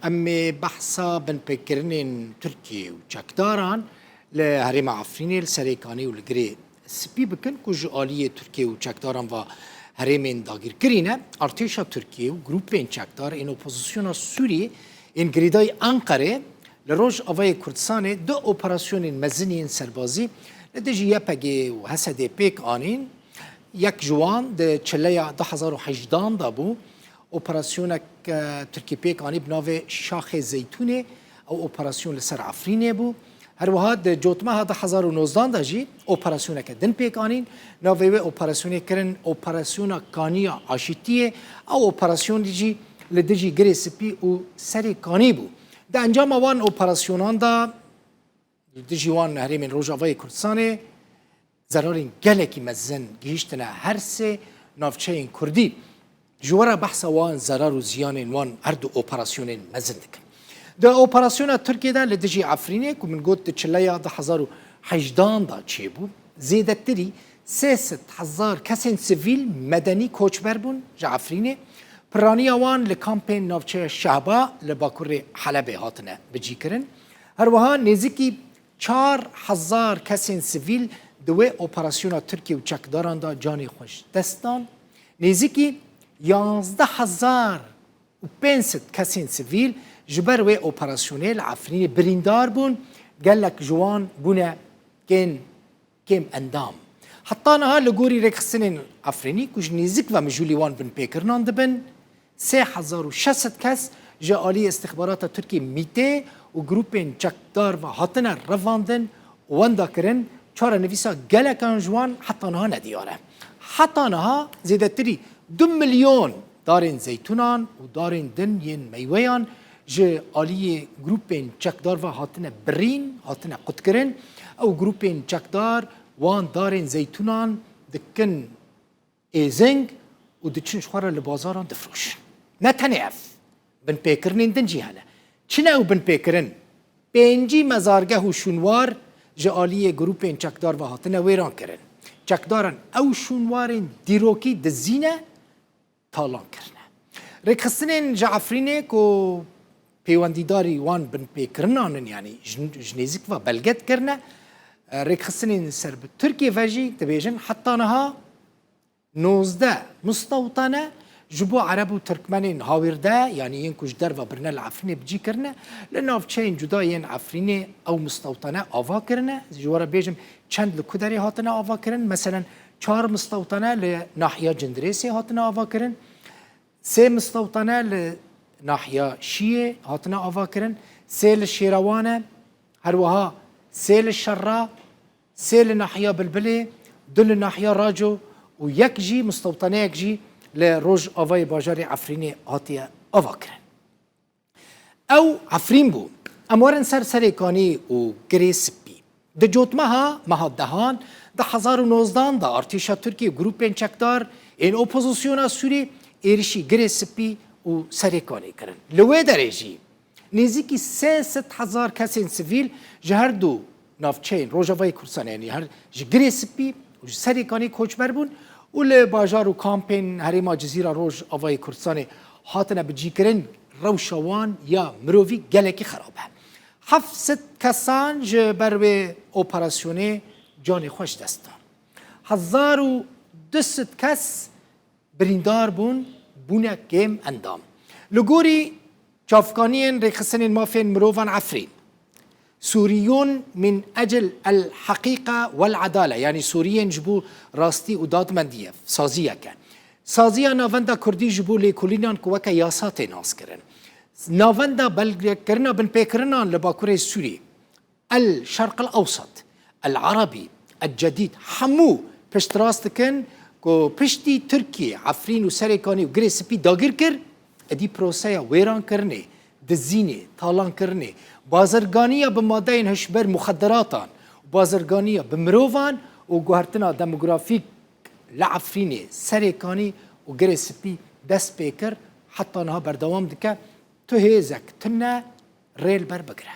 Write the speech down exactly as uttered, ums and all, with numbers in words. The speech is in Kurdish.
Em ê behsa binpêkirinên Tirkiye û çekdaran li herêma Efrînê, li Serê Kanî û li Girê Spî bikin ku ji aliyê Tirkiye û çekdaran va herêmên dagîrkirî ne. Artêşa Tirkiye û grûpên çekdar ên opozisyona Sûriyê ên girêdayî Enqerê li Rojavayê Kurdistanê du operasyonên mezin yên serbazî li dijî Y P G û H S D pêk anîn. Yek ji wan di çileya du hezar û hejdan de bû. Operasyonek, e, Tirkî pêk anî bi navê Şaxê Zeytûnê. Ew operasyon li ser Efrînê bû. Her wiha di cotmeha du hezar û nozdan de jî operasyoneke din pêk anîn. Navê wê operasyonê kirin Operasyona Kaniya Aşîtiyê. Ew operasyon jî li dijî Girê Spî û Serê Kanî bû. Di encama wan operasyonan de li dijî wan herêmên Rojavayê Kurdistanê zerarên gelekî mezin gihîştine her sê navçeyên Kurdî. Ji we re behsa wan zerar û ziyanên wan her du operasyonên mezin dikim. Di operasyona Tirkiyê de li dijî Efrînê ku min got di çileya du hezar û hejdan de çêbû, zêdetirî sê sed hezar kesên sivîl medenî koçber bûn ji Efrînê. Piraniya wan li kampên navçeya Şehba li bakurê Helebê hatine bicîkirin. Her wiha nêzîkî çar hezar kesên sivîl di wê operasyona Tirkiye û çekdaran de canê xwe ji dest dan. Nêzîkî yanzdeh hezar û pênc sed kesên sivîl ji ber wê operasyonê li Efrînê birîndar bûn, gelek ji wan bûne kên, kêm endam. Heta niha li gorî rêkxistinên Efrînî ku ji nêzîk ve mijûlî wan binpêkirinan dibin, sê hezar û şeş sed kes ji alî îstixbarata Tirkiyê, MÎT'ê û grûpên çekdar ve hatine revandin û wenda kirin, çarenivîsa gelekan ji wan heta niha nediyar e. Heta niha zêdetirî du milyon darên zeytûnan û darên din yên meyweyan ji aliyê grûpên çekdar ve hatine birîn, hatine qutkirin. Ew grûpên çekdar wan darên zeytûnan dikin êzing û diçin ji xwe re li bazaran difroşin. Ne tenê ev, binpêkirinên din jî hene. Çi ne ew binpêkirin? Pêncî mezargeh û şûnwar ji aliyê grûpên çekdar ve hatine wêran kirin. Çekdaran ew şûnwarên dîrokî dizîne, talan kirine. Rêkxistinên ji Efrînê ku peywendîdarî wan binpêkirinan in, yanî ji, ji nêzîk ve belge dikirine, rêkxistinên ser bi Tirkiyê ve jî dibêjin heta niha nozdeh mistewtane ji bo Ereb û Tirkmenên hawîrde, yanî yên ku ji derve birine li Efrînê bicî kirine, li navçeyên cuda yên Efrînê ew mistewtane ava kirine. Ji we re bêjim çend li ku derê hatine ava kirin. Meselen çar mistewtane li nahiya Cindirêsê hatine ava kirin. Sê mistewtane li nahiya Şiyê hatine ava kirin. Sê li Şêrewan e. Her wiha sê li Şerra, sê li nahiya Bilbilê, du li nahiya Raco û yek jî, mistewtaneyek jî li rojavayê bajarê Efrînê hatiye ava kirin. Ew Efrîn bû. Em werin ser Serê Kanî û Girê Spî. Di cotmeha meha dehan du hezar û nozdan de artêşa Tirkiyê grûpên çekdar ên opozisyona Sûrî êrişî Girê Spî û Serê Kanî kirin. Li wê derê jî nêzîkî sê sed hezar kesên sivîl ji her du navçeyên Rojavayê Kurdistanê, yanî her ji Girê Spî û ji Serê Kanî koçber bûn û li bajar û kampên herêma Cizîra Rojavayê Kurdistanê hatine bicîkirin. Rewşa wan ya mirovî gelekî xerab e. Heft sed kesan ji ber wê operasyonê canê xwe ji dest dan. Hezar û du sed kes birîndar bûn, bûne kêm endam. Li gorî çavkaniyên rêxistinên mafên mirovan Efrîn, Sûriyûn min ecil el heqîqe wel edale, yanî Sûriyên ji bo rastî û dadmendiyê, saziyeke. Saziya Navenda Kurdî ji bo lêkolînan ku weke yasa tê naskirin. Navenda belgekirina binpêkirinan li Bakurê Sûrî. El Şerq el Ewsat, El Arabî, El Cedîd, hemû piştrast dikin ku piştî Tirkiye, Efrîn û Serê Kanî û Girê Spî dagîr kir, êdî proseya wêrankirinê, dizînê, talankirinê, bazirganiya bi madeyên hişber muxederatan, bazirganiya bi mirovan û guhertina demografîk li Efrînê, Serê Kanî û Girê Spî dest pê kir, heta niha berdewam dike. Tu hêzek tune rê li ber bigire.